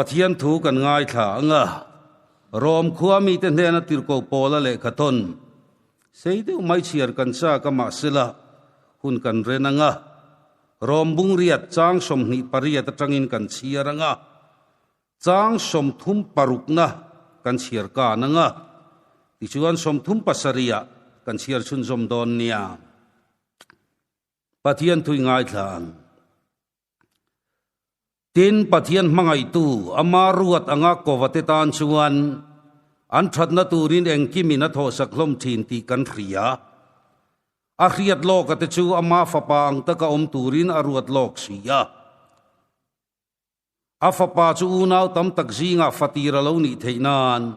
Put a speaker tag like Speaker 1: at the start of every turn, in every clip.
Speaker 1: Pathian thu kan ngaithla ang a, Rom khua mite hnena tirhkoh Paula lehkha thawn sei deuh mai chhiar kan chak a mahsela hun kan ren ang a, Rom bungriat chang 28 atangin kan chhiar ang a, chang 36na kan chhiar kan ang a, tichuan 37ah kan chhiar chhunzawm dawn nia. Pathian thui ngaithla ang. Tin, Pathian hmangaihtu, ama ruat anga kovate tan chuan an thatna turin engkimin a thawhsak hlawm thin tih kan hria. A hriat lawka te chu ama fapa ang taka awm turin a ruat lawk si a. A fapa chu unau tam tak zingah fatir a lo nih theih nan,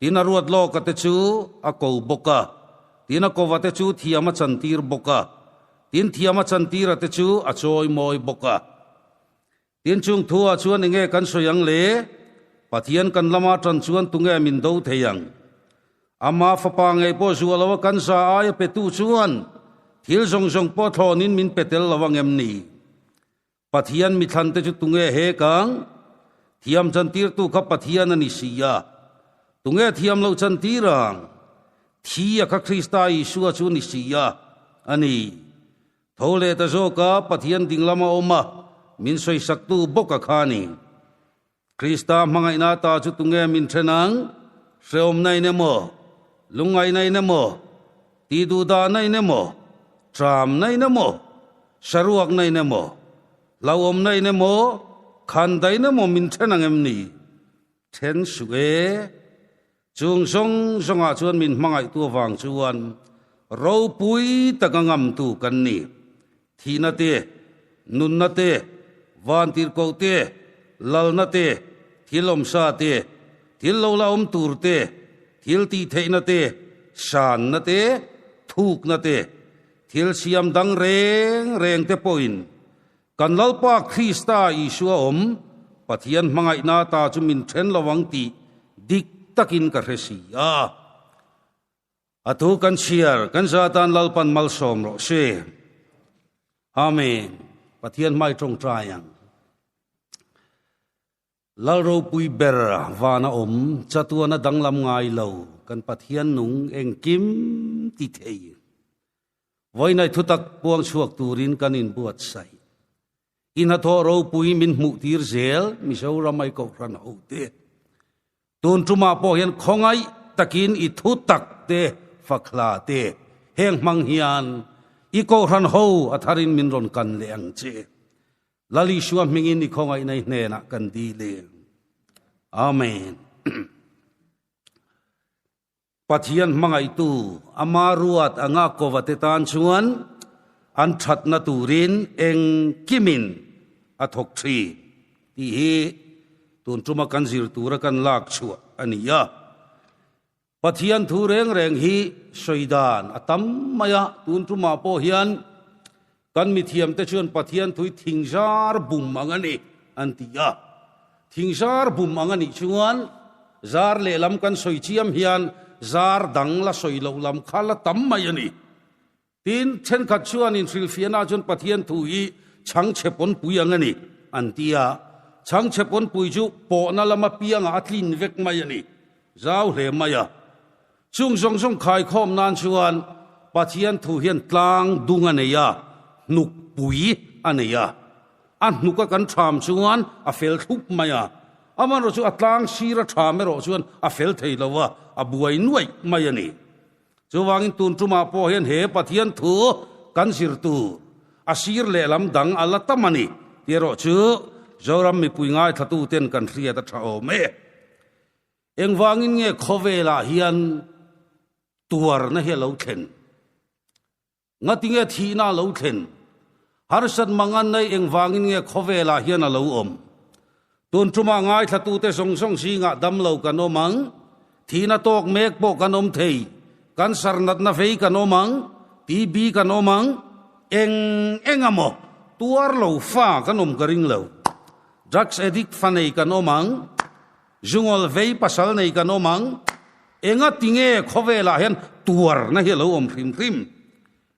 Speaker 1: tin a ruat lawka te chu a ko bawk a, tin a kova te chu thiam a chantir bawk a. Tin thiam a chantira te chu a chawi mawi bawk a. Tin chung thu ah chuan enge kan sawi ang le? Pathian kan lama tan chuan tunge min do thei ang? Ama fapa ngei pawh zuah lo a kan za aia petu chuan thil zawng zawng pawh thlawnin min pe tel lo ang em ni? Pathian mithlan te chu tunge hek ang? Thiam chantirtu kha Pathian a ni si a. Tunge thiam loh chantir ang? Thi a kha Krista Isua chu ni si a, a ni. Tho leh ta zawk a, Pathian dinglam a awm a, min sawisaktu bawk a kha a ni. Krista hmangaihna ta chu tunge min then ang? Hrehawmna in emaw, lungngaihna in emaw, tihduhdahna in emaw, tramna in emaw, saruakna in emaw, hlauhawmna in emaw, khandaihna emaw min then ang em ni? Then suh e. Chung zawng zawngah chuan min hmangaihtu avang chuan ropui taka ngamtu kan ni. Thihna te, nunna te, vantirhkoh te, lalna te, thil awmsa te, thil lo la awm tur te, thil tihtheihna te, sanna te, thukna te, thil siam dang reng reng te pawhin Kan Lalpa Krista Isua awm, Pathian hmangaihna ta chu min then lo ang tih dik takin ka hre si a. A thu kan chhiar, kan za tan Lalpan malsawm rawh se. Amen. Pathian hmai tawngtai ang. Lal ropui ber vana awm, chatuana danglam ngai lo, kan Pathian nung engkim ti thei. Vawiinai thutak puang chhuak turin kan inbuatsaih. I hnathawh ropui min hmuhtir zel Mizoram ai Kohhran hote. Tun tumah pawh hian khawngaih takin i thutak te fakhla te heng hmang hian i Kohhran ho a tharin min rawn kan leh ang che. Lal Isua hmingin i khawngaihna i hnenah kan dil e. Amen. Pathian hmangaihtu ama ruat anga kovate tan chuan an thatna turin engkimin a thawk thin tih hi tun tuma kan zir tura kan lak chhuah a ni a. Pathian thu reng reng hi sawi dan a tam mai a, tun tumah pawh hian kan mithiamte chuan Pathian thu hi thingzar bum ang a ni an ti a. Thingzar bum ang a nih chuan zar lehlam kan sawi chiam hian zar dang la sawi loh lam kha la tam mai a ni. Tin, thenkhat chuanin hrilhfiahna chuan Pathian thu hi chhangchhe pawnpui ang a ni an ti a. Chhangchhe pawnpui chu pawhna lama piangah a tlin vek mai a ni. Zau hle mai a. Chung zawng zawng khaikhawm nan chuan Pathian thu hian tlang dung a nei a, hnukpui a nei a. A hnuka kan ṭham chuan a fel thlup mai a, amaherawh chu a tlang sir a ṭham erawh chuan a fel thei lo a, a buai nuaih mai a ni. Chuvangin tun ṭumah pawh hian he Pathian thu kan zir tur a sir lehlam dang a la tam a ni tih erawh chu Zoram mipui ngaithlatuten kan hriat a ṭha awm e. Engvangin nge khawvelah hian tuarna hi a lo thlen? Ngatinge thihna a lo thlen? Harsat mangan nei engvangin nge khawvelah hian a lo awm? Tun tumah ngaithlatute zawng zawng zingah damlo kan awm ang, thihna tawk mek pawh kan awm thei, cancer natna vei kan awm ang, TB kan awm ang, eng eng emaw tuar lo fa kan awm ka ring lo. Drugs addict fa nei kan awm ang. Zungawl vei pasal nei kan awm ang. Enga tinge khawvelah hian tuarna hi a lo awm hrim hrim?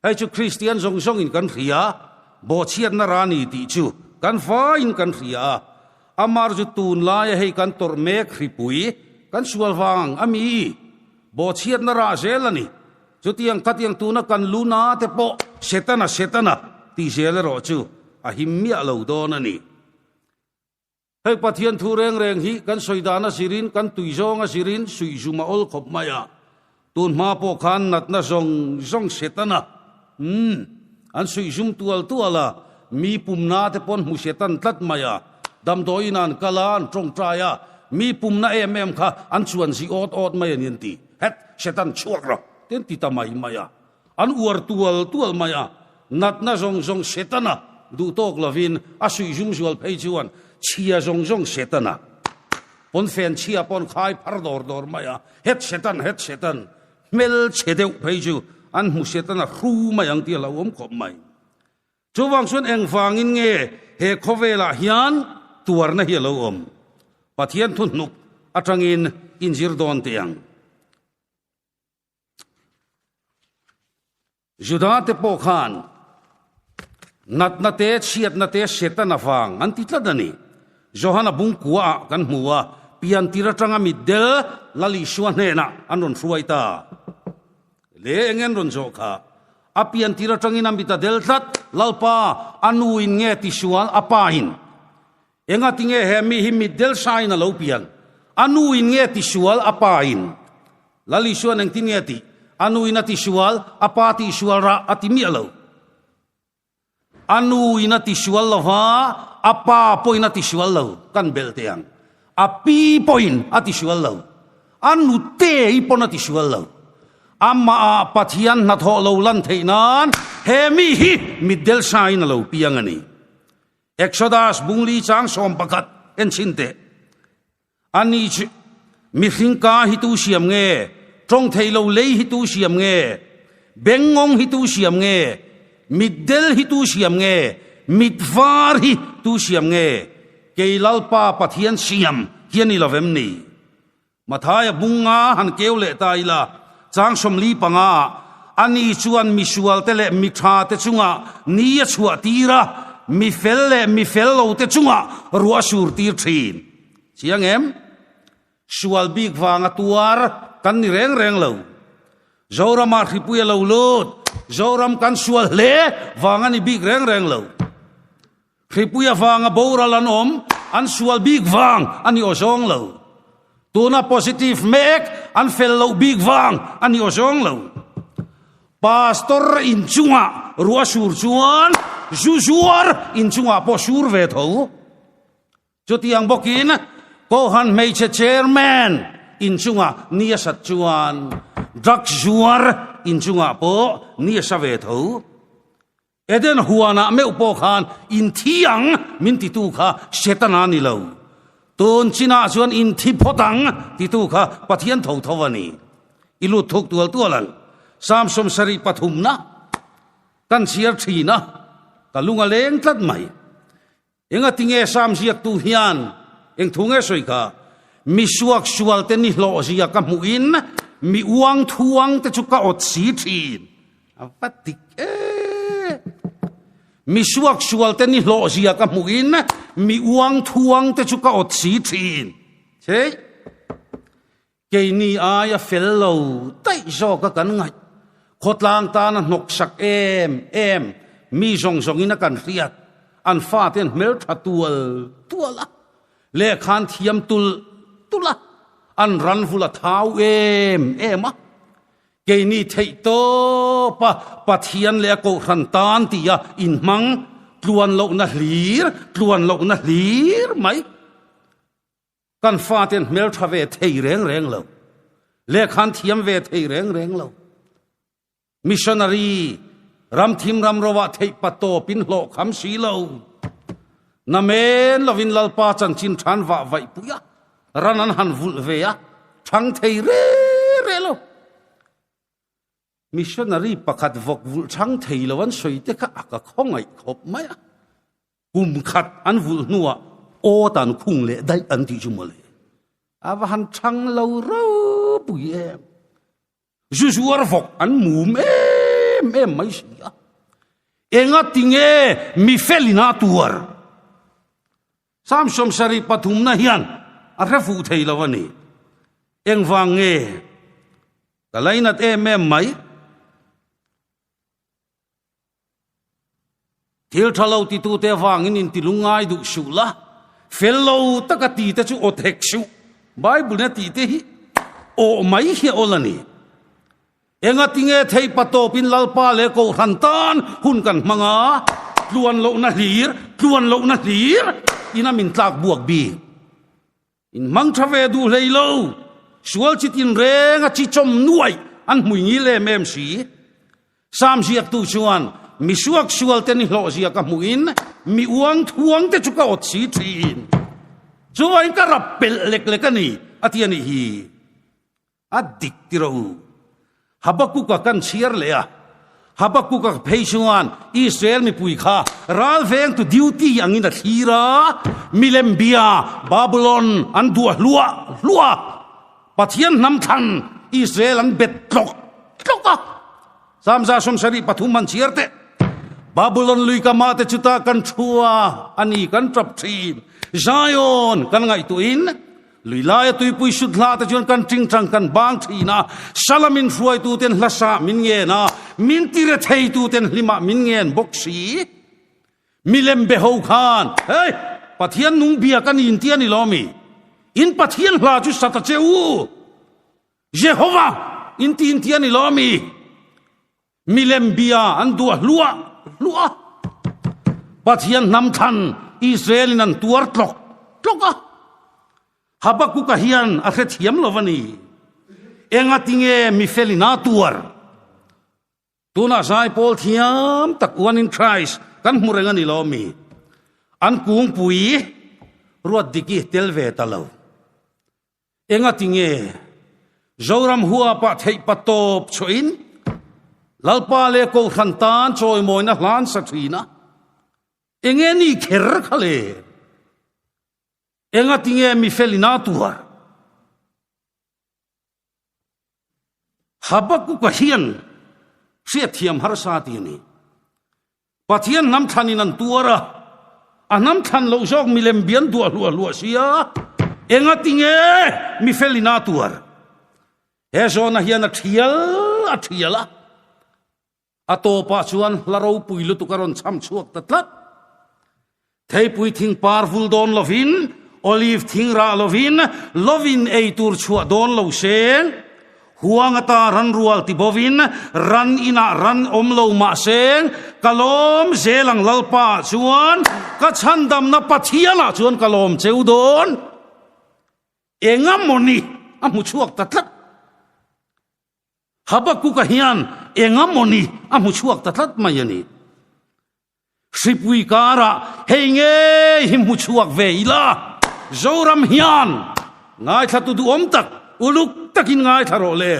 Speaker 1: Hei chu Kristian zawng zawngin kan hria, bawhchhiatna ra ni tih chu kan vaiin kan hria a. Amar chu tunlaia hei kan tawrh mek hripui kan sual vang a mi bawhchhiatna rah zel a ni. Chutiang khatiang tuna kan lu na te pawh Setana Setana tih zel erawh chu a him miah lo dawn a ni. Hei Pathian thu reng reng hi kan sawi dan a zirin, kan tui zawng a zirin suih zum a awl khawp mai a. Tun hma pawh khan natna zawng zawng Setana, umm, an suih zum tual tual a, mi pumna te pawn hmu Setan tlat mai a. Damdawiin an kal a, an tawngtai a, mi pumna em em kha an chuan zi awt awt mai a ni an ti. Het, Setan chhuak rawh, te an ti ta mai mai a. An uar tual tual mai a, natna zawng zawng Setana duh tawk lovin a suih zum zual phei chuan chhia zawng zawng Setana pawnfen chhia pawn khai phar dawr dawr mai a, het Setan, het Setan, hmel chhe deuh phei chu an hmu Setana hru mai ang tih a hlauhawm khawp mai. Chuvang chuan engvangin nge he khawvelah hian tuarna hi a lo awm? Pathian thuhnuk atangin inzir dawn teh ang. Juda te pawh khan natna te, chhiatna te Satan avang an ti tlat a ni. Johana bungkua ah kan hmu a, piantir atanga mitdel Lal Isua hnenah an rawn hruai ta. Le eng an rawn zawh kha? A piantir atangin a mit a del tlat, Lalpa, a nu in nge tisual, a pa in? Enga tinge he mi hi mitdel sain a lo pian? A nu in nge tisual a pa in? Lal Isuan engtin nge tih? A nu in a tisual, a pa tihsual rah a ti miah lo. A nu in a tisual lo va, a pa pawhin a tisual lo, kan belh teh ang. A pi pawhin a tisual lo. A nute i pawn a tisual lo. Amah ah Pathian hnathawh lo lan theih nan he mi hi mitdel sain a lo piang a ni. Exodus bungli chang 11 en chhin teh. Ani chu mihring ka hi tu siam nge, tawng thei lo lei hi tu siam nge, bengngawng hi tu siam nge, mitdel hi tu siam nge, mitvar hi tu siam nge, kei Lalpa Pathian siam hi a ni lo vem ni? Mathaia bunga han keu leh ta ila, chang 45 ah, Ani chuan mi sualte leh mi thate chungah ni a chhuah tir a, mi fel leh mi fel lote chungah ruah a sur tir thin. Chiang em? Sual bik vanga tuar kan ni reng reng lo. Zoramah hripui a lo lut, Zoram kan sual hle vang a ni bik reng reng lo. Hripui avanga boral an awm, an sual bik vang a ni aw zawng lo. Tuna positive mek an fel loh bik vang a ni aw zawng lo. Pastor inchungah ruah a sur chuan zu zuar inchungah pawh sur ve tho. Chutiang bawkin Kohan hmeichhe chairman inchungah ni a sat chuan drugs zuar inchungah pawh ni a sa ve tho. Eden huanah meuh pawh khan inthi ang min titu kha Setana ni lo. Tun chinah chuan inthi phawt ang titu kha Pathian tho tho a ni. I lut thuk tual tual ang. Psalm 73 na kan chhiar thin a, ka lung a leng tlat mai. Engatinge Psalm ziaktu hian eng thu nge sawi kha? Mi suak sual te ni hlawh zia ka hmuhin mi uang thuang te chu ka awt si thin. A va dik e! Mi suak sual te ni hlawh zia ka hmuhin mi uang thuang te chu ka awt si thin. Chei! Keini aia fel lo daih zawka kan ngaih, khawtlang tana hnawksak em em mi zawng zawngin a kan hriat, an fate an hmeltha tual tual a, lehkha an thiam tul tul a, an ran vul a thau em em a. Keini theih tawpa Pathian leh a Kohhran tan tia inhmang tluan lohna hlir, tluan lohna hlir mai. Kan fate an hmeltha ve thei reng reng lo. Lehkha an thiam ve thei reng reng lo. Missionary ram thim ram ro ah theih pa tawp in hlawh kham si lo. Namen lovin Lalpa chanchin than vah vaih pui a, ran an han vulh ve a, thang thei re re lo. Missionary pakhat vawk vulh thang thei lo an sawi te kha a ka khawngaih khawp mai a. Kum khat an vulh hnuah awt an khung leh daih an tih chu mawle. A va han chang lo ropui em. Zu zuar vawk an mum em em mai si a. Enga tinge mi felin a tuar? Sam 73 na hian a hre fuh thei lo a ni. Engvang nge? Ka lainat em em mai. Thil tha lo titute avangin intilungngai duh suh la, fel lo taka tite chu aw thek suh. Bible in a tihte hi aw mai hi a awl a ni. Engatinge theih patawpin Lalpa leh Kohhran tan hun kan hmang a, tluan lohna hlir, tluan lohna hlir ina min tlak buak bik. In hmang tha ve duh hlei lo. Sual chi tinreng a chi chawm nuaih an hmui ngil em em si. Sam ziaktu chuan mi suak sual te ni hlawh zia ka hmuhin mi uang thuang te chu ka awt si thin. Chuvain ka rap pelh lek lek a ni, a ti a nih hi. A dik ti rawh u. Habakuka kan chhiar leh a. Habakuka phei chuan Israel mipui kha ralvengtu duty angin a thlir a, milem bia Babylon an duah hluah hluah a, Pathian hnam thlan Israel an bet tlawk tlawk a. Samza 73 an chhiar teh. Babylon lui ka mah te chuta kan thu a, a ni kan tap thin. Zion kan ngaihtuahin lui laia tuipui sut hla te chuan kan tingtang kan bang thin a, Salamin hruaitu ten hlasa min ngen a, min tire theitu ten hlimah min ngen bawk si. Milem be ho khan, Hei, Pathian nung bia kan inti a ni lo mi? In Pathian hla chu sa ta che u! Jehova in ti inti a ni lo mi? Milem bia an duah hluah hluah a. Pathian hnam thlan Israel in an tuar tlawk tlawk a. Habakuka hian a hrethiam lo a ni. Engatinge mifel in a tuar? Tunah zaipawl thiam tak One in Christ kan hmu reng a ni lo mi? An kungpui ruat dik i tel ve ta lo. Engati nge Zoram huapah theih pa tawp chhuahin Lalpa leh Kohhran tan chawimawina hlan sa thin a? Enge ni kher kha le? Engati nge mifelin a tuar? Habakuka hian hriatthiam harsa ti a ni. Pathian hnam thlanin an tuar a, a hnam thlan loh zawk milem bian duah hluah hluah sia, engati nge mi felin a tuar? He zawhna hian a thial a thial a, a tawpah chuan hla ropui lutuk a rawn chham chhuak ta tlat. Theipui thing par vul dawn lovin, olive thing rah lovin, lovin ei tur chhuah dawn lo se, huang ata ran rual ti bovin, ran inah ran awm lo mah se, ka lawm zel ang Lalpa ah chuan, ka chhandamna Pathian ah chuan ka lawm cheu dawn. Engamawni a hmu chhuak ta tlat. Habakuka hian engamawni a hmu chhuak ta tlat mai a ni. Hripui karah hei ngei hi hmu chhuak ve ila, Zoram hian ngaithlatu duhawm tak, uluk takin ngaithla rawh le.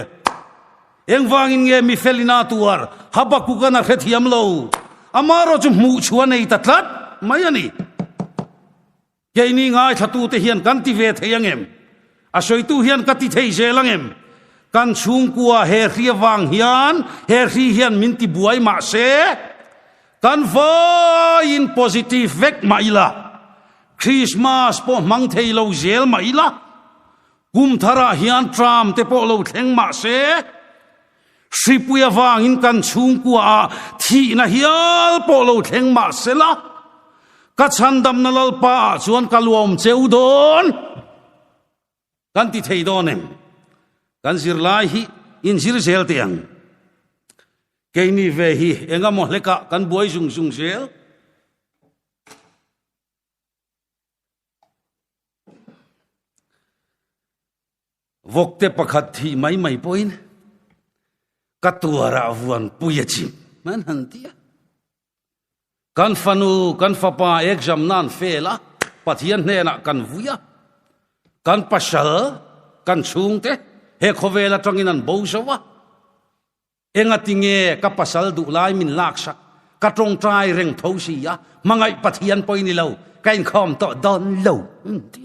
Speaker 1: Engvangin nge mi felina tuar Habakukan a hrethiam lo, amaherawh chu hmuh chhuah nei ta tlat mai a ni. Keini ngaithlatute hian kan ti ve thei angem? A sawitu hian ka ti thei zel angem? Kan chhungkua he hri avang hian he hri hian min ti buai mah se, kan vaiin positive vek mah ila, Christmas pawh hmang thei lo zel mah ila, kum tharah hian tram te pawh lo thleng mah se, Hripui avangin kan chhungkuaah thihna hial pawh lo thleng mah sela, ka chhandamna Lalpaah chuan ka luam cheu dawn. Kan ti thei dawn em? Kan zirlai hi inzir zel teh ang. Keini ve hi engemaw hlekah kan buai zung zung zel. Vawkte pakhat thih mai mai pawhin ka tuarah vuanpui a chim an han ti a. Kan fanu, kan fapa exam nan fail a, Pathian hnenah kan vui a. Kan pasal, kan chhungte he khawvel atangin an bo zo a. Engati nge ka pasal duh lai min laksak, ka tawngtai reng tho si a, hmangaih Pathian pawh i ni lo, ka inkhawm tawh dawn lo an ti.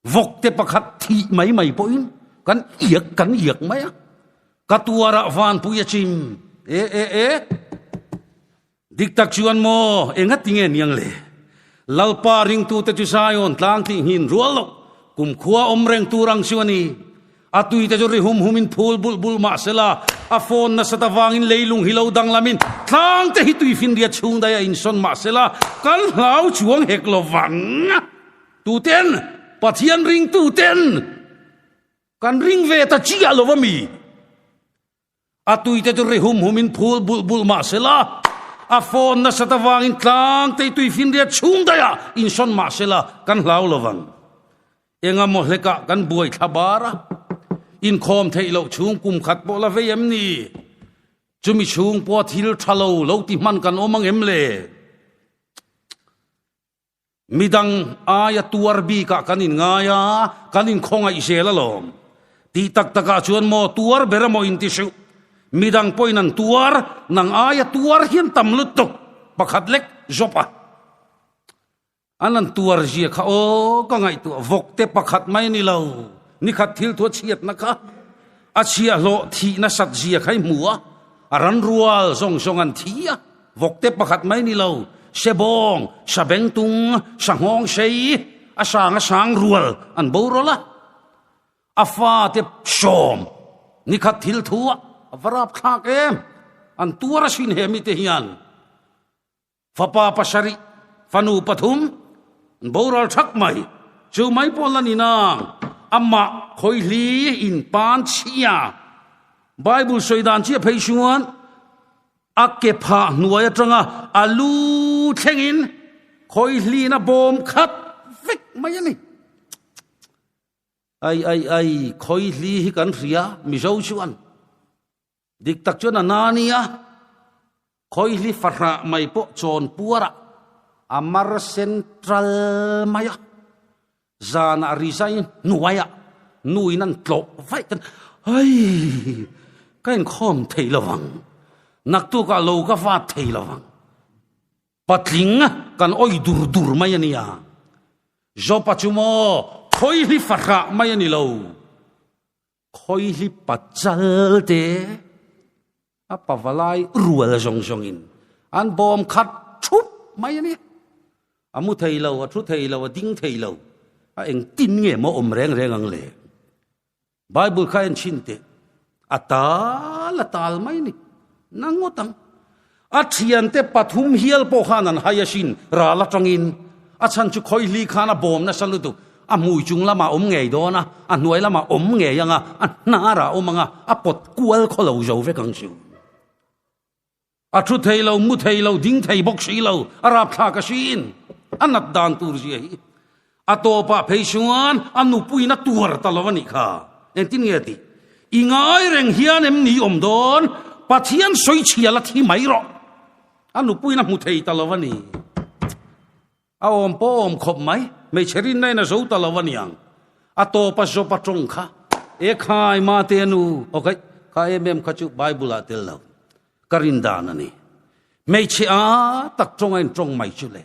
Speaker 1: Vawkte pakhat thih mai mai pawhin kan iak kan iak mai a, ka tuarah vanpui a chim e e e. Dik tak chuan maw engati nge niang le? Lalpa ringtute chu Zion tlang tih nghin rual loh, kumkhua awm reng tur ang chu a ni. A tuite chu ri hum humin phul bulh bulh mah sela, a phone nasat avangin leilung hi lo danglamin tlangte hi tuifinriat chhung daih a insawn mah sela, kan hlau chuang hek lo vang. Tuten? Pathian ringtuten kan ring ve ta chiah lo a mi? A tuite chu ri hum humin phul bulh bulh mah sela, a phone nasat avangin tlangte hi tuifinriat chhung daih a insawn mah sela, kan hlau lo vang. Engamaw hlekah kan buai thla bar a, inkhawm theih loh chhung kum khat pawh la vei em ni? Chumi chhung pawha thil tha lo lo ti hman kan awm ang em le? Midang aia tuar bikah kan inngai a, kan inkhawngaih zel alawm. Tih tak takah chuan maw tuar ber emaw inti hreuh. Midang pawhin an tuar, nang aia tuar hian tam lutuk pakhat lek zawp a. An an tuar zia kha aw ka ngaihtuah vawk te pakhat mai ni lo, nikhat thil thu a chhiatna kha a chhiahhlawh thih nasat zia kha i hmu a, a ran rual zawng zawng an thi a. Vawkte pakhat mai ni lo, sebawng, sabengtung, sanghawng sei, a sang a sang rual an boral a. A fate sawm nikhat thil thu a, a va rap thlak em! An tuar asin he mite hian. Fapa pasarih, fanu pathum an boral thak mai. Chu mai pawh la ni nang, amah khawihli inpan chhia. Bible sawi dan chiah phei chuan, A ke phah hnuai atanga a lu thlengin khawihlin a bawm khat vek mai a ni. Ai ai ai, khawihli hi kan hria Mizo chuan dik tak chuan a na nia, khawihli fahrah mai pawh chawn puarah a mar central mai a. Zanah rizai hnuaiah nuin an tlawh vaih tan ai ka inkhawm thei lo vang, naktukah lo ka vat thei lo vang. Patling kan awi dur dur mai a nia. Jopa chu maw khawihli fahrah mai a ni lo, khawihli pachal te a pavalai rual zawng zawngin an bawm khat thup mai a ni. A mu thei lo, a thu thei lo, a ding thei lo, a engtin nge maw awm reng reng ang le? Bible kha en chhin teh, a tal a tal mai ni, na ngawt ang. A thiante pathum hial pawh khan an hai asin ral atangin, a chhan chu khawihli khan a bawm nasa lutuk, a hmui chung lamah awm ngei dawn a, a hnuai lamah awm ngei ang a, a hnarah awm ang a, a pawt kual khaw lo zo vek ang chu. A thu thei lo, mu thei lo, ding thei bawk si lo, a rapthlak asin, a nat dan tur zia hi. A tawpah phei chuan a nupuiin a tuar ta lo a nih kha. Engtin nge tih? I ngai reng hian em ni awm dawn? Pathian sawi chhia la thi mai rawh. A nupuiin a hmu thei ta lo a ni. A awm pawh awm khawp mai. Hmeichhe rinna in a zo ta lo a niang. A tawp a zawp a tawng kha. E khai mate a nu. Ok, kha em em kha chu Bible ah tel lo. Ka rin dan a ni. Hmeichhe a tak tawng a in tawng mai chu le.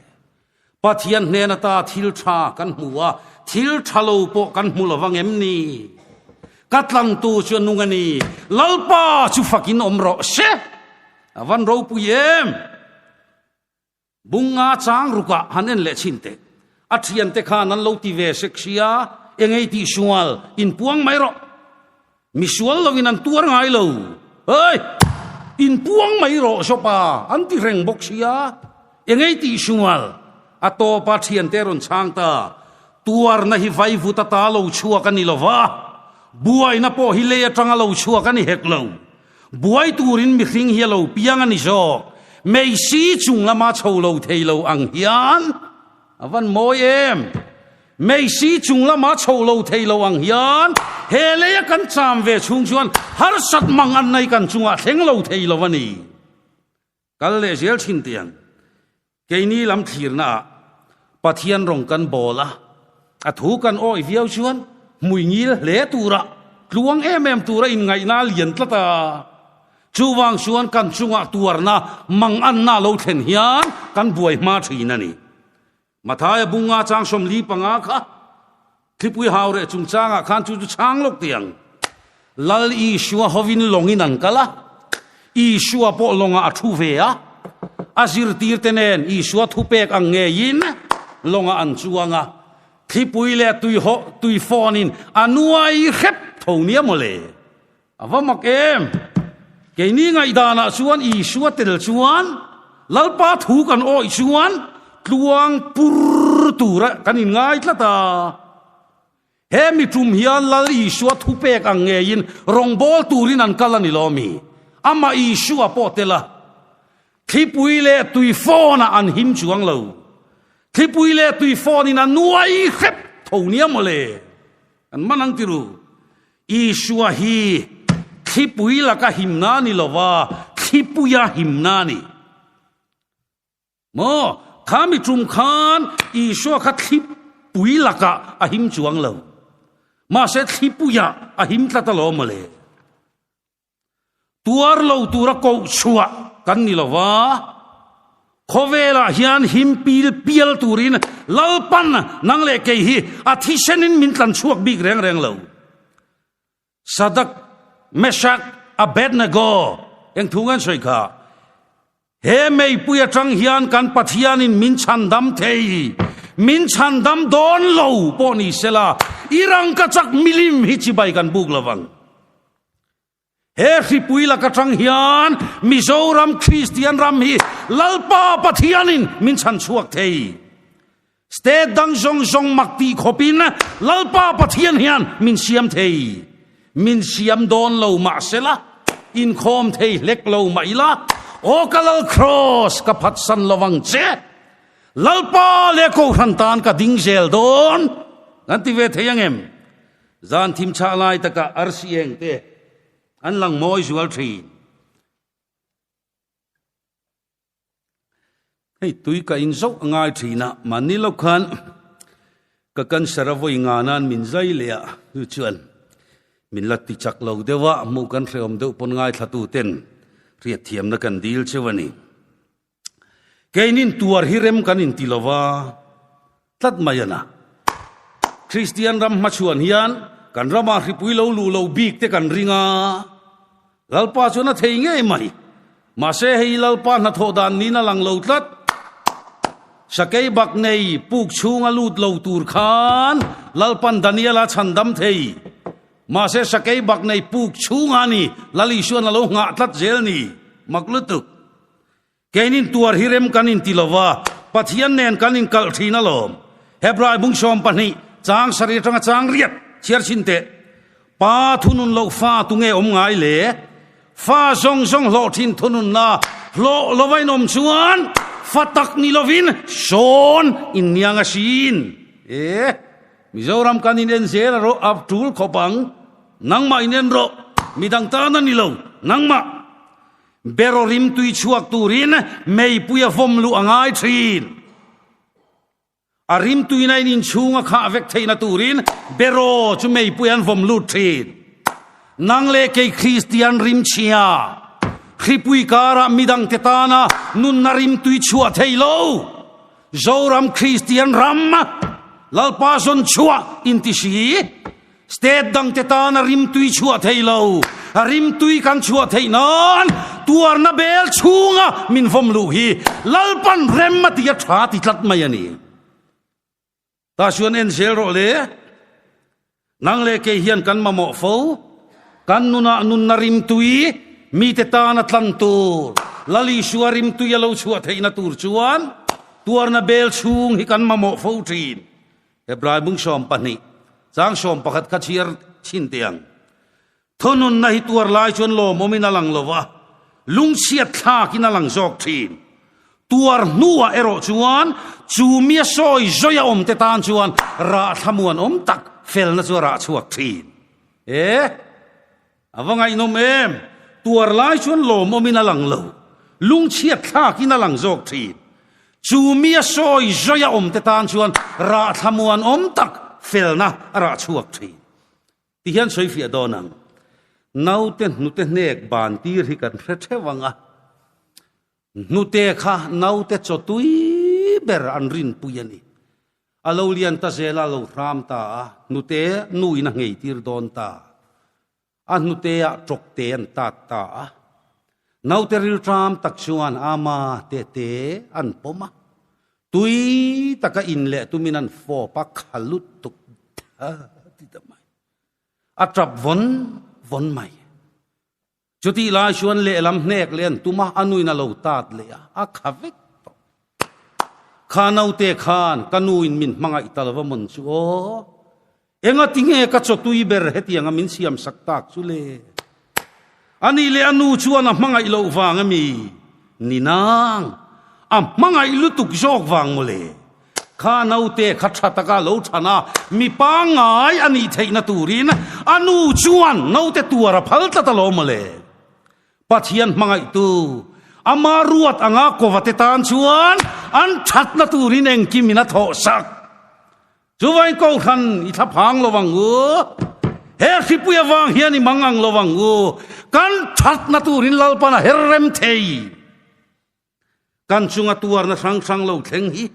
Speaker 1: Pathian hnen ata thil tha kan hmu a, thil tha lo pawh kan hmu lo vang em ni? Ka tlangtu chu a nung a ni. Lalpa chu fakin awm rawh se. A van ropui em! Bunga chang rukah han en leh chhin teh. A thiante khan an lo ti ve sek sia, engei tih sual, inpuang mai rawh. Misual loin an tuar ngai lo. Hei! Inpuang mai rawh Jopa, an ti reng bawk sia. Engei tih sual? A tawpa thiante rawn chhang ta. Tuarna hi vaivut ata lo chhuak a ni lo va, buaina pawh hi lei atanga lo chhuak a ni hek lo. Buai turin mihring hi a lo piang a ni zawk. Meisi chung lama chho lo thei lo ang hian a van mawi em! Meisi chung lama chho lo thei lo ang hian he leia kan cham ve chhung chuan harsat mang an nei kan chungah thleng lo thei lo a ni. Kal leh zel thin tiang keini lam thlirnaah Pathian rawng kan bawl a, a thu kan awih viau chuan hmui ngil hle tura tluang em em tura inngaihna a lian tlat a. Chuvang chuan kan chungah tuarna mang anna lo thlen hian kan buai hma thin a ni. Mathaia bunga chang 45 kha thlipui hau reh chungchangah khan chu chu chhang lawk tiang. Lal Isua hovin lawngin an kal a, Isua pawh lawngah a thu ve a, a zirtirte nen Isua thupek ang ngeiin. Lawngah an chuang a, thlipui leh tuihawh tuifawnin a nuai hrep tho nia mawle. A va mak em! Keini ngaihdanah chuan Isua tel chuan Lalpa thu kan awih chuan tluang pur tura kan inngai tlat a. He mi tum hian Lal Isua thupek ang ngeiin rawngbâwl turin an kal a ni lo mi? Amah Isua pawh tel a, thlipui leh tui phone-ah an him chuang lo. Thlipui leh tui phone-in a nuai hrep tho nia maw le? Kan man ang ti ru. Isua hi thlipui laka himna a ni lo va, thlipuia himna a ni. Maw, kha mi tum khan Isua kha thlipui lakah a him chuang lo. Mahse thlipuiah a him tlat alawm mawle. Tuar lo tura koh chhuah kan ni lo va, khawvelah hian him pil pial turin Lalpan nang leh kei hi a thisenin min tlan chhuak bik reng reng lo. Sadak, Meshak, Abednego eng thu nge an sawi kha? He meipui atang hian kan Pathianin min chhandam thei, min chhandam dawn lo pawh ni sela, i rangkachak milim hi chibai kan buk lo vang. He hripui lak atang hian Mizoram Kristian ram hi Lalpa Pathianin min chhanchhuak thei. State dang zawng zawng mak tih khawpin Lalpa Pathian hian min siam thei. Min siam dawn lo mah sela, inkhawm thei hlek lo mah ila, Aw ka Lal Kraws ka phatsan lo vang che. Lalpa leh Kohhran tan ka ding zel dawn. Kan ti ve thei ang em? Zan thim chhah lai takah arsi eng te an lang mawi zual thin. Hei tui ka in zauh a ngai thin a, mahni lo khan ka cancer a vawi nga nan min zai leh a, chu chuan min la ti chak lo deuh a, hmuh kan hrehawm deuh pawn ngaithla tu ten hriatthiamna kan dil cheu a ni. Keinin tuar hi rem kan inti lo va, tlat mai a na. Kristian ram hmachhuan hian kan ramah hripui lo luh lo bik te kan ring a, Lalpa chuan a thei ngei mai. Mahse hei Lalpa hnathawh dan niin a lang lo tlat. Sakei bak nei puk chhunga lut lo tur khan Lalpan Daniela chhandam thei. Mahse sakei bak nei puk chhunga ni Lal Isuan a lo nghah tlat zel ni. Mak lutuk. Keinin tuar hi rem kan inti lo va, Pathian nen kan inkalh thin alawm. Hebrai bung 12, chang sarih atanga chang riat chhiar chhin teh. Pa thunun loh fa tu nge awm ngai le? Fa zawng zawng hlawh thin thununna hlawh lova in awm chuan fa tak ni lovin sawn in niang asin. E, Mizoram kan in en zel a rawh a tul khawp ang. Nangmah in en rawh, midang tan a ni lo, nangmah. Beraw rim tui chhuak turin meipui a vawm luh a ngai thin. A rim tuina in inchhung a khah vek theihna turin beraw chu meipui an vawm lut thin. Nang leh kei Kristian rim chhia, hripui karah midangte tana nunna rim tui chhuah thei lo. Zoram Kristian ram Lalpa zawn chhuah inti si. State dangte tana rimtui chhuah thei lo, rimtui kan chhuah theih nan tuarna bel chhunga min vawm luh hi Lalpan rem a ti a tha ti tlat mai a ni. Tah chuan en zel rawh le, nang leh kei hian kan mamawh fo, kan nunah nunna rimtui mite tana tlan tur, Lal Isua rimtui a lo chhuah theihna tur chuan tuarna bel chhung hi kan mamawh fo thin. Hebrai bung 12, chang 11 kha chhiar chhin teh ang. Thununna hi tuar lai chuan lawmawmin a lang lo va, lungchhiat thlakin a lang zawk thin. Tuar hnuah erawh chuan chu mia sawi zawia awmte tan chuan rah thlamuan awm tak felna chu a rah chhuak thin. E, a va ngaihnawm em! Tuar lai chuan lawmawmin a lang lo, lungchhiat thlakin a lang zawk thin. Chu mia sawi zawia awmte tan chuan rah thlamuan awm tak felna a rah chhuak thin. Tihian sawi fiah dawn ang. Naute hnute hnek ban tir hi kan hre theuh ang a. Hnute kha naute chaw tui ber an rinpui a ni. A lo lian ta zel a, a lo hram ta a, hnute nuin a nghei tir dawn ta. A hnuteah tawkte an tat ta a. Naute rilṭam tak chuan ama tete an pawm a. Tui taka in leh tumin an fawp a, kha lutuk tha ti ta mai. A tap vawn vawn mai. Chutih lai chuan lehlam hnek leh an tum a, a nuin a lo tat leh a, a kha vek tawh. Kha naute khan ka nuin min hmangaih ta lova mawn chu aw. Engati nge ka chaw tui ber hetianga min siam sak tak chu le? Anih leh a nu chuan a hmangaih loh vang ami? Ni nang, a hmangaih lutuk zawk vang mawle. Kha naute kha tha taka lo than a, mi pangngai a nih theihna turin a nu chuan naute tuar a phal tlat alawm mawle. Pathian hmangaihtu, ama ruat anga kovate tan chuan an thatna turin engkimin a thawhsak. Chuvain Kohhran i thla phang lo ang u. He hripui avang hian i mang ang lo ang u. Kan thatna turin Lalpan a her rem thei. Kan chunga tuarna hrang hrang lo thleng hi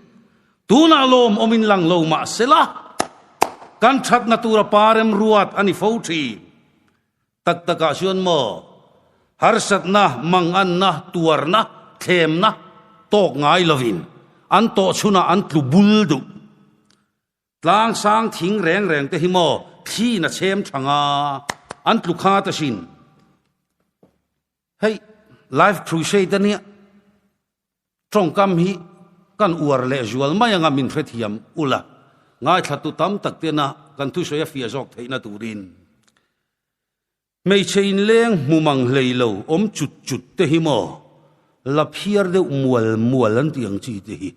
Speaker 1: tunah lawm awmin lang lo mah sela, kan thatna tura pa remruat a ni fo thin. Tak takah chuan maw, harsatna, manganna, tuarna, thlemna tawk ngai lovin an tawh chhunah an tlu bul duh. Tlang sang thing reng reng te hi maw thliin a chhem thang a, an tlu khat asin. Hei, Life Crusade ania tawngkam hi kan uar leh zual mai anga min hrethiam ula, ngaithlatu tam tak tena kan thusawi a fiah zawk theihna turin. Hmeichhe inleng hmu mang hlei lo awm chut chut te hi maw la phiar deuh mual mual an tih ang chi te hi.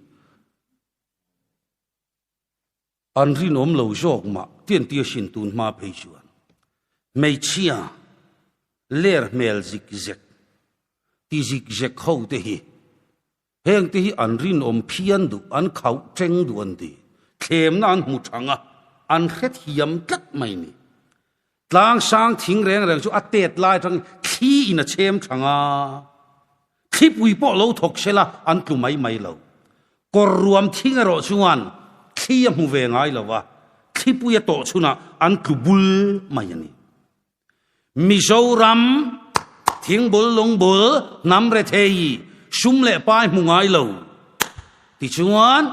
Speaker 1: An rinawm lo zawk mah tian tia hrin tun hma phei chuan hmeichhia ler hmel zik zek ti zik zek ho te hi heng te hi an rinawm phian duh an khauh teng duh an ti thlemna an hmu thang a an hrethiam tlat mai ni. Tlang sang thing reng reng chu a tet lai atangin thli in a chhem thang a, thlipui pawh lo thawk sela an tlu mai mai lo. Kawr ruam thing erawh chuan thli a hmu ve ngai lo a, thlipui a tawh chhunah an tlu bul mai a ni. Mizoram thingbul lungbul hnam rethei sum leh pai hmu ngai lo tichuan,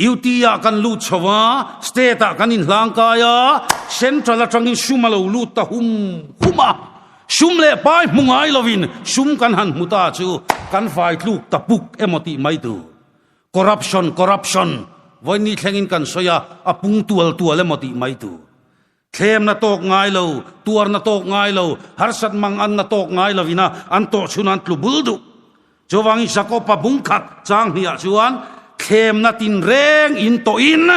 Speaker 1: UT ah kan lut chho a, state ah kan inhlangkai a, central atangin sum a lo lut ta hum hum a, sum leh pai hmu ngai lovin sum kan han hmu ta chu kan fai tluk ta puk emaw tih mai tur. Corruption, corruption, vawiin thlengin kan sawi a, a pung tual tual emaw tih mai tur. Thlemna tawk ngai lo, tuarna tawk ngai lo, harsat mang anna tawk ngai lovina an tawh chhun an tlu bul duh. Chuvangin Jakob-a bungkhat chang hniah chuan thlemna tinreng in tawhin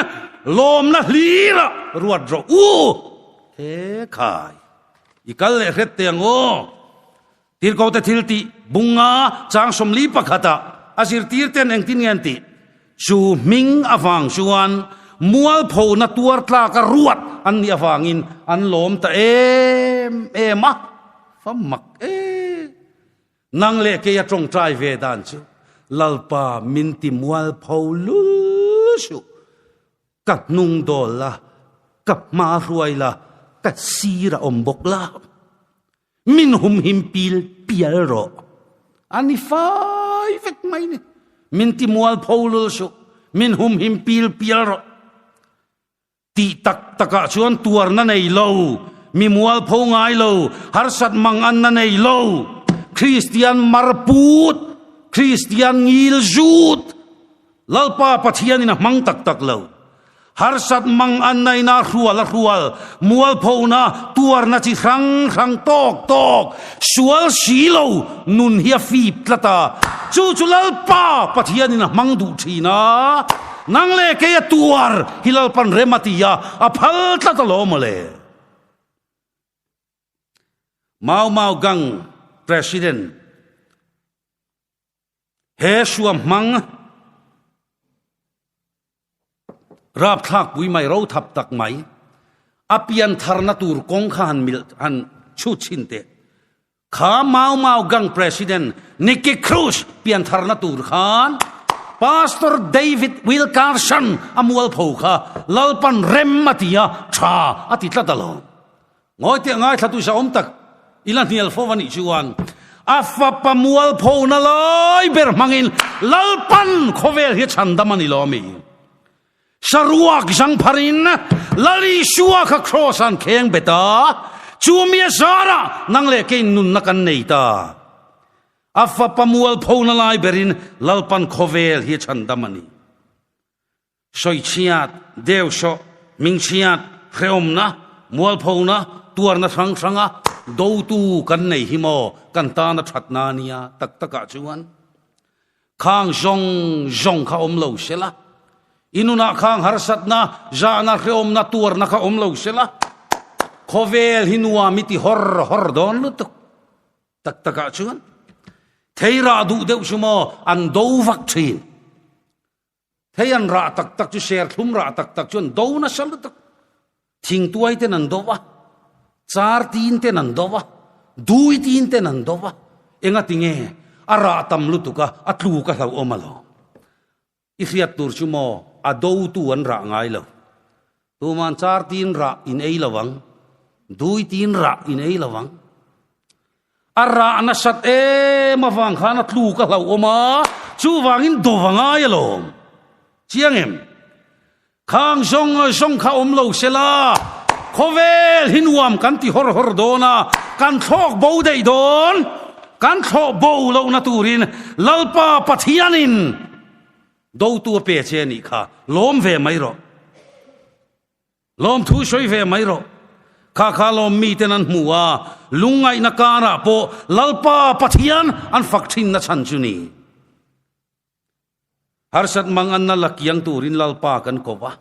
Speaker 1: lawmna hlirah ruat rawh u. He khai, i kal leh hret teh ang aw. Tirhkohte thil tih bunga chang 41 pakhatah a zirtirten engtin nge an tih? Chu hming avang chuan mualphona tuar tlaka ruat an nih avangin an lawm ta em em a, fa mak e. Nang leh kei a tawngtai ve dan chu Lalpa min ti mualpho lul suh. Ka hnung dawl la, ka hma hruai la, ka sir a awm bawk la. Min humhim pil pial rawh. A ni fai vek mai ni. Min ti mualpho lul suh. Min humhim pil pial rawh. Tih tak takah chuan tuarna nei lo, mi mualpho ngai lo, harsat mang anna nei lo, Kristian marput, Kristian ngil zut, Lalpa Pathianin a hmang tak tak lo. Harsat mang an naina hrual a hrual, mualphona, tuarna chi hrang hrang tawk tawk, sual si lo nun hi a fip tlat a. Chu chu Lalpa Pathianin a hmang duh thin a, nang leh kei a tuar hi Lalpan rem a ti a, a phal tlat alawm mawle. Mau Mau Gang President. He suam hmang rapthlak pui mai ro thap tak mai a pian tharna tur kawng kha han mil han chhut chhin teh. Kha Mau Mau Gang President Nicky Cruz pian tharna tur khan Pastor David Wilkerson a mualpho kha Lalpan rem a ti a, tha a ti tlat alawm. Ngawi teh ngaithla tu sa awm tak ila hnial fo a nih chuan. A fapa mualphona lai ber hmangin Lalpan khawvel hi chhandam a ni lo ami? Saruak zangpharin Lal Isua kha kraws an kheng bet a, chu mi a zarah nang leh keiin nunna kan nei ta. A fapa mualphona lai berin Lalpan khawvel hi a chhandam a ni. Sawichhiat, deuhsawh, hmingchhiat, hrehawmna, mualphona, tuarna hrang hranga dotu kan nei hi maw kan tana thatna a nia tak takah chuan khang zawng zawng kha awm lo sela, i nunah khang harsatna, zahna, hrehawmna, tuarna kha awm lo sela, khawvel hi nuam i ti hawr hawr dawn lutuk. Tak takah chuan thei rah duh deuh chu maw an do vak thin. Thei an rah tak tak chu serthlum rah tak tak chu an do nasa lutuk. Thingtuai ten an do va, char tin ten an do va, dui tin ten an do va. Enga tinge a rah tam lutuk a, a tluk a hlauhawm a lo. I hriat tur chu maw a dotu an rah ngai lo. Tuman char tin rah in ei lo ang, dui tin rah in ei lo ang. A rah nasat em avang khan a tluk a hlauhawm a, chuvangin do va ngai alawm. Chiang em? Khang zawng zawng kha awm lo sela, khawvel hi nuam kan ti hawr hawr dawn a, kan thlawk bo daih dawn. Kan thlawh bo lohna turin Lalpa Pathianin dotu a pe che a nih kha, lawm ve mai rawh. Lawmthu sawi ve mai rawh. Kha kha lawm miten an hmu a, lungngaihna karah pawh Lalpa Pathian an fak thinna chhan chu ni. Harsat mang anna la kiang turin Lalpa kan ko va.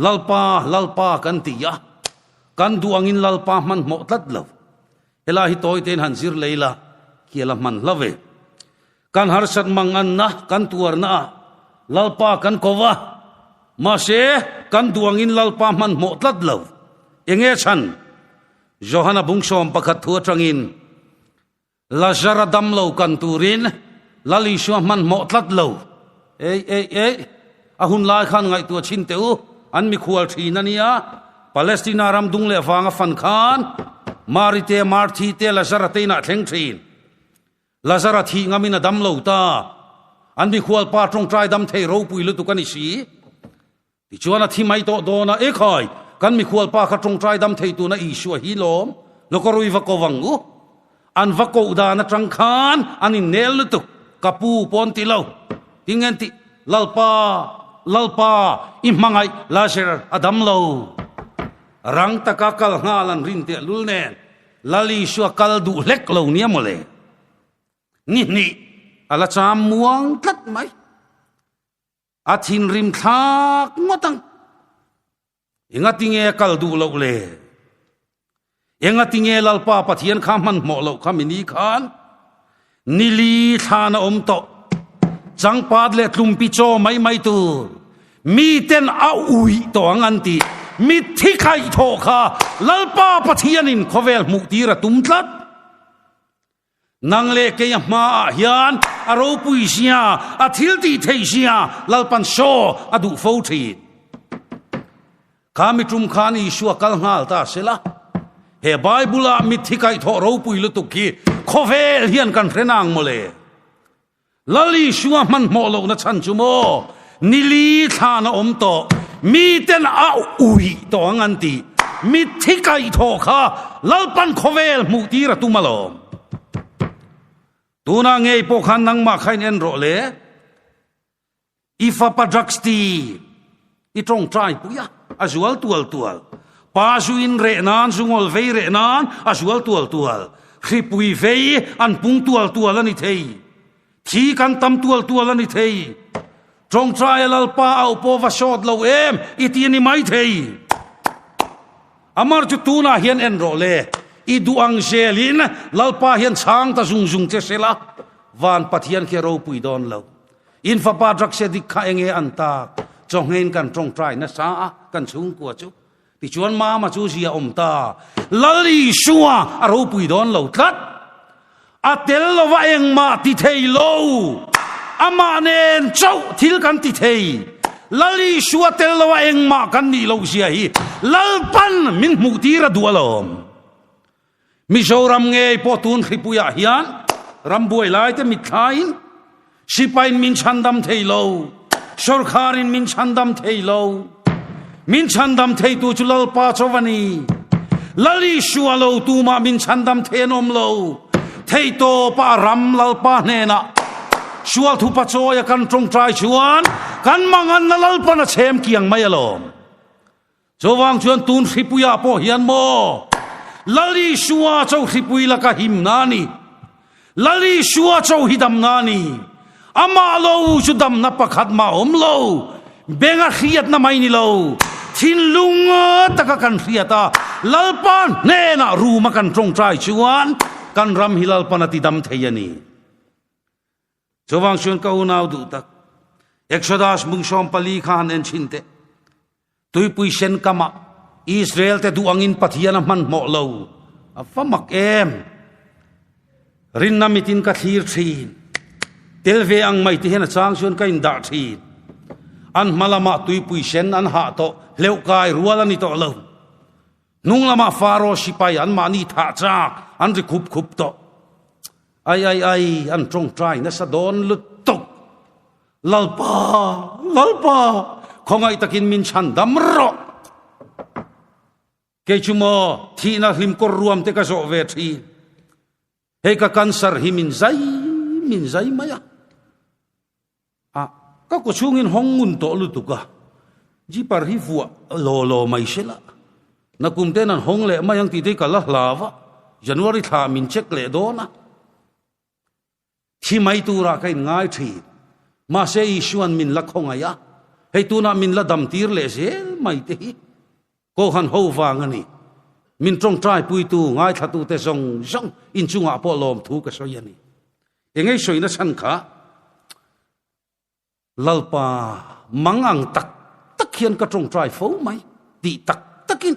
Speaker 1: Lalpa, Lalpa kan ti a, kan duh angin Lalpa hmanhmawh tlat lo. Helai hi tawi tein han zir lei la, khi a la hman hla ve. Kan harsat mang anna kan tuarna ah Lalpa kan ko va, mahse kan duh angin Lalpa hmanhmawh tlat lo. Enge chhan? Johana bungsawm pakhat thu atangin Lazara dam lo kan turin Lal Isua hmanhmawh tlat lo. Ei, ei, ei, a hun lai khan ngaihtuah chhin teh u, an mikhual thin a nia. Palestina ram dung leh vanga fan khan Mari te, Marthi te, Lazara te inah thleng thin. Lazara thih ngamin a dam lo ta. An mikhual pa tawngtai dam thei ropui lutuk a ni si. Tichuan a thi mai tawh dawn a, Ekhai, kan mikhual pa kha tawngtai dam thei tuna Isua hi lawm, lawkarui va ko vang u. An va koh dan atang khan an innel lutuk, ka pu pawn ti lo. Tinge an tih, Lalpa, Lalpa, i hmangaih Lazar a dam lo. Rang taka kal nghal an rin teh lul nen, Lal Isua kal duh hlek lo nia mawle. Ni hnih a la cham muang tlat mai. A thinrim thlak ngawt ang. Engatinge a kal duh loh le? Engatinge Lalpa Pathian kha hmanhmawh loh kha mini khan? Nili thlan a awm tawh. Changpat leh tlumpi chaw mai mai tur. Miten a uih tawh ang an ti. Mitthi khaihthawh kha Lalpa Pathianin khawvel hmuhtir a tum tlat. Nang leh kei a hmaah hian a ropui zia, a thil tih theih zia Lalpan saw a duh fo thin. Kha mi tum khan Isua kal nghal ta se la, he Bible-ah mitthi kaihthawh ropui lutuk hi khawvel hian kan hre nang mawle. Lal Isua hmanhmawh lohna chhan chu maw nili thlan a awm tawh, miten a uih tawh ang an ti. Mitthi kaihthawh kha Lalpan khawvel hmuhtir a tum alawm. Tunah ngei pawh khan nangmah kha in en rawh le. I fapa drugs ti i tawngtai pui a, a zual tual tual. Pa zu in reh nan, zu ngawl vei reh nan a zual tual tual. Hripui vei an pung tual tual a ni thei. Thi kan tam tual tual a ni thei. Tawngtai a Lalpa auh pawh va sawt lo em i ti a ni mai thei. Amar chu tunah hian en rawh le, i duh ang zelin Lalpa hian chhang ta zung zung che sela, van Pathian khi a ropui dawn lo. In fapa drugs dik kha enge an tak? Chawnghein kan tawngtai nasa a, kan chhungkua chu. Tichuan mama chu zia awm ta. Lal Isua a ropui dawn lo tlat. A tel lova engmah ti thei lo. Amah nen chauh thil kan ti thei. Lal Isua tel lova engmah kan nih loh zia hi Lalpan min hmuh tir a duh alawm. Mizoram ngei pawh tun hripuiah hian rambuai laite mitthlain sipaiin min chhandam thei lo, sawrkharin min chhandam thei lo. Min chhandam theitu chu Lalpa chaw a ni. Lal Isua lo tumah min chhandam thei an awm lo. Theihtawpa a ram Lalpa hnenah sual thupa chawia kan tawngtai chuan kan manganna Lalpan a chhem kiang mai alawm. Chuvang chuan tun hripuiah pawh hian maw Lal Isua cho hripui laka himna a ni. Lal Isua cho hi damna a ni. Amah lo chu damna pakhat mah awm lo. Benga hriatna mai ni lo. Thinlung taka kan hriat a, Lalpa hnenah ruma kan tawngtai chuan kan ram hi Lalpan a tidam thei a ni. Chuvang chuan ka unau duh tak, Exodus mung 14 kha han en chhin teh. Tuipui sen kamah Israel te duh angin Pathian a hmanhmawh lo. A va mak em! Rinna mitin ka thlir thin. Tel ve ang mai ti hian a chang chuan ka indah thin. An hma lamah tuipui sen an hah tawh, hleuh kai rual a ni tawh lo. Hnung lamah Faro sipai anmahni thah chak an ri khup khup tawh. Ai ai ai, an tawngtai nasa dawn lutuk. Lalpa, Lalpa, khawngaih takin min chhan dam rawh. Kei chu maw thihna hlimkawr ruam te ka zawh ve thin. Hei ka cancer hi min zai min zai mai a. A ka ku chhungin hawng ngun tawh lutuk a. Jeeper hi vuah law law mai se la. Nakum ten an hawng leh mai ang tih te hi ka la hlau a. January thla min check leh dawn a. Thi mai turah ka inngai thin. Mahse Isua'n min la khawngaih a, hei tunah min la damtir leh zel mai te hi Kohhran ho vang a ni. Min tawngtaipuitu, ngaithlatute zawng zawng inchungah pawh lawmthu ka sawi a ni. Engei sawina chhan kha Lalpa mang ang tak tak hian ka tawngtai fo mai tih tak takin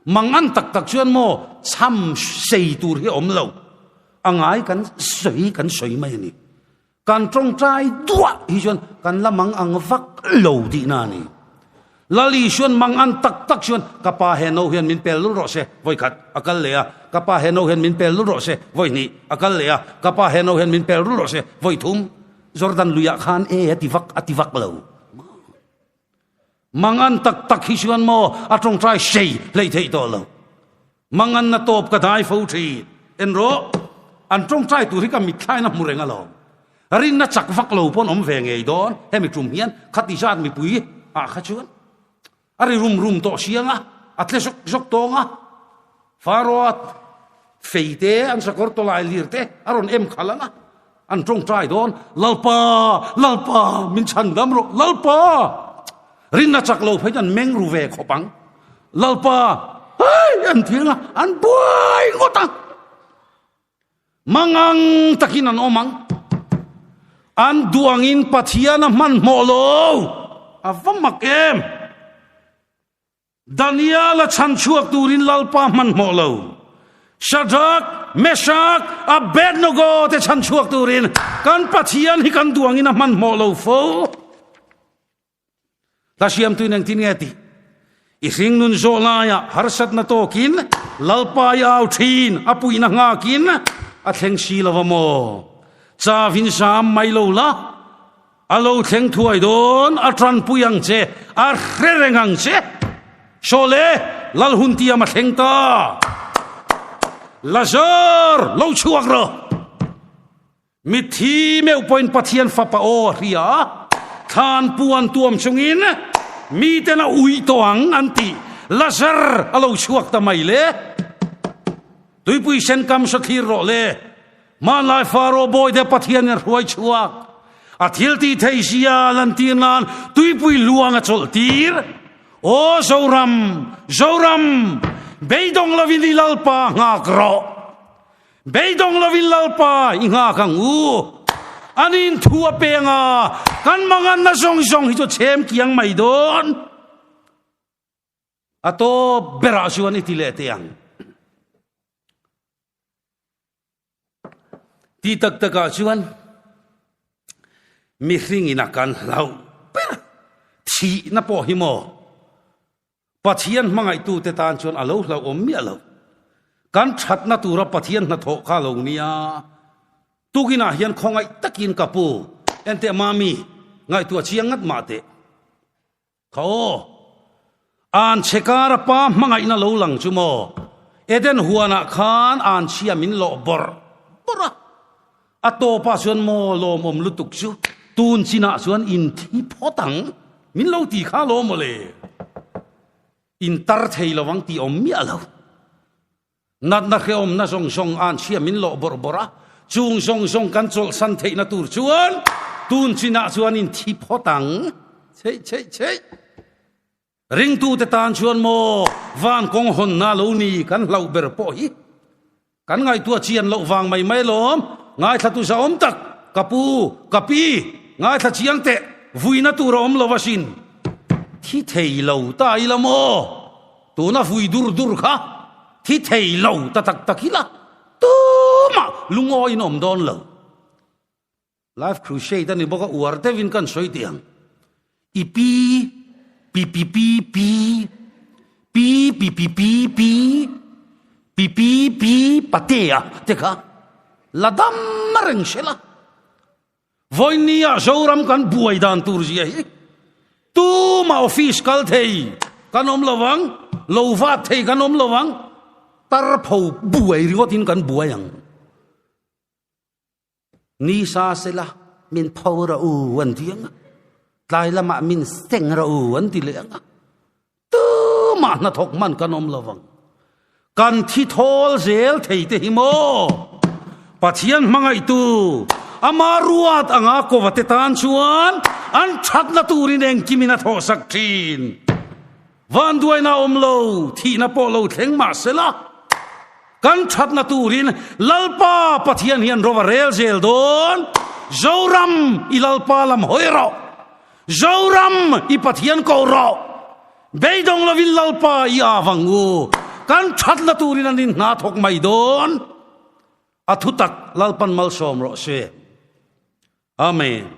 Speaker 1: mang an tak tak chuan maw cham sei tur hi awm lo a ngai kan sawi kan sawi mai a ni. Kan tawngtai duah hi chuan kan la mang ang vak lo tihna a ni. Lal Isuan mang an tak tak chuan ka pa he no hian min pel lul rawh se vawi khat a kal leh a, ka pa he no hian min pel lul rawh se vawi hnih a kal leh a, ka pa he no hian min pel lul rawh se vawi thum Jordan luiah khan e a ti vak a ti vak lo. Mang an tak tak hi chuan maw a tawngtai sei hlei theih tawh lo. Mang an na tawp ka dai fo thin. En rawh, an tawngtai tur hi ka mitthlain a hmu reng alawm. Rinna chak vak lo pawn awm ve ngei dawn, hemi tum hian khati zat mipui ah kha chuan a ri rum rum tawh siang a, a tle zawk zawk tawng a. Faro-a fei te, an sakawr tawlai lir te a rawn em khalh ang a, an tawngtai dawn, Lalpa, Lalpa, min chhan dam rawh, Lalpa! Rinna chak lo phei chu an meng ru ve khawp ang. Lalpa, hei, an ti ang a, an buai ngawt ang. Mangang takin an awm ang. An duh angin Pathian a hmanhmawh lo. A va mak em! Daniel a chhan chhuak turin Lalpa hmanhmawh lo. Shadrach, Meshach, Abednego te chhan chhuak turin kan Pathian hi kan duh angin a hmanhmawh lo fo. Hla siamtuin engtin nge tih? I hringnun zawh laiah harsatna tawkin Lalpa i au thin, a puihna nghakin a thleng si lo va maw? Chavin zam mai lo la, a lo thleng thuai dawn, a tanpui ang che, a hre reng ang che. Sawle, Lal hun tiam a thleng ta. Lazar, lo chhuak rawh! Mitthi meuh pawhin Pathian Fapa aw a hria a, thlan puan tuam chungin miten a ui tawh ang an ti. Lazar a lo chhuak ta mai le. Tuipui sen kam saw thlir rawh le. Hmanlai Faro bawite Pathianin a hruai chhuak. A thil tih theih zia lantir nan tuipui luang a chawlh tir. Aw Zoram, Zoram, beidawng lovin i Lalpa nghak rawh. Beidawng lovin Lalpa i nghak ang u. An in thu a peng a, kan manganna zawng zawng hi chu chhem kiang mai dawn. A tawp berah chuan i ti leh teh ang. Ti tak takah chuan mihring in a kan hlauh ber thihna pawh hi maw Pathian hmangaihtute tan chuan a lo hlauhawm miah lo. Kan thatna tura Pathian hnathawh kha lo nia. Tukinah hian khawngaih takin ka pu, enteh Mami, ngaihtuah chiang ngat mah teh. Kha aw, an chhe kara pa hmangaihna lo lang chu maw? Eden huanah khan an chhia min lawh bawrh bawrh a, a tawpah chuan maw lawmawm lutuk chu tun chinah chuan in thi phawt ang min lo ti kha lawm aw le. In tar thei lo ang tih awm miah lo. Natna hrehawmna zawng zawng an chhia min lawh bawrh bawrh a, chung zawng zawng kan chawlhsan theihna tur chuan tun chinah chuan in thi phawt ang. Chheih chheih chheih. Ringtute tan chuan maw van kawng hawnna lo ni kan hlauh ber pawh hi kan ngaihtuah chian loh vang mai mai lawm. Ngaithla tu zahawm tak ka pu, ka pi, ngaithla chiang teh, vuina tur a awm lo asin. Thi thei lo ta ila maw? Tuna vui dur dur kha thi thei lo ta tak tak ila tumah lungawiin awm dawn lo. Life Crusade a ni bawk a, uar deuhin kan sawi tih ang. I pi, pi pi pi pi, pi pi pi pi pi, pi pi pi patea te kha la dam reng sela. Vawinia Zoram kan buai dan tur zia hi tuma office kal thei kan awm lo ang, lo vat thei kan awm lo ang, tar pho buai ringawt in kan buai ang. Ni sa sela min pho rawh u an ti ang a, tlai lamah min seng rawh u an ti leh ang a, Tumah hnathawk hman kan awm lo vang. Kan thi thawl zel thei te hi maw? Pathian hmangaihtu ama ruat anga kova te tan chuan an thatna turin engkimin a thawhsak thin. Vanduaina awm lo, thihna pawh lo thleng mah sela, kan thatna turin Lalpa Pathian hian ro a rel zel dawn. Zoram i Lalpa lam hawi rawh. Zoram i Pathian ko rawh. Beidawng lovin Lalpa i av ang u. Kan thatna turin an in hna thawk mai dawn. A thutak Lalpan malsawm rawh se. Amen.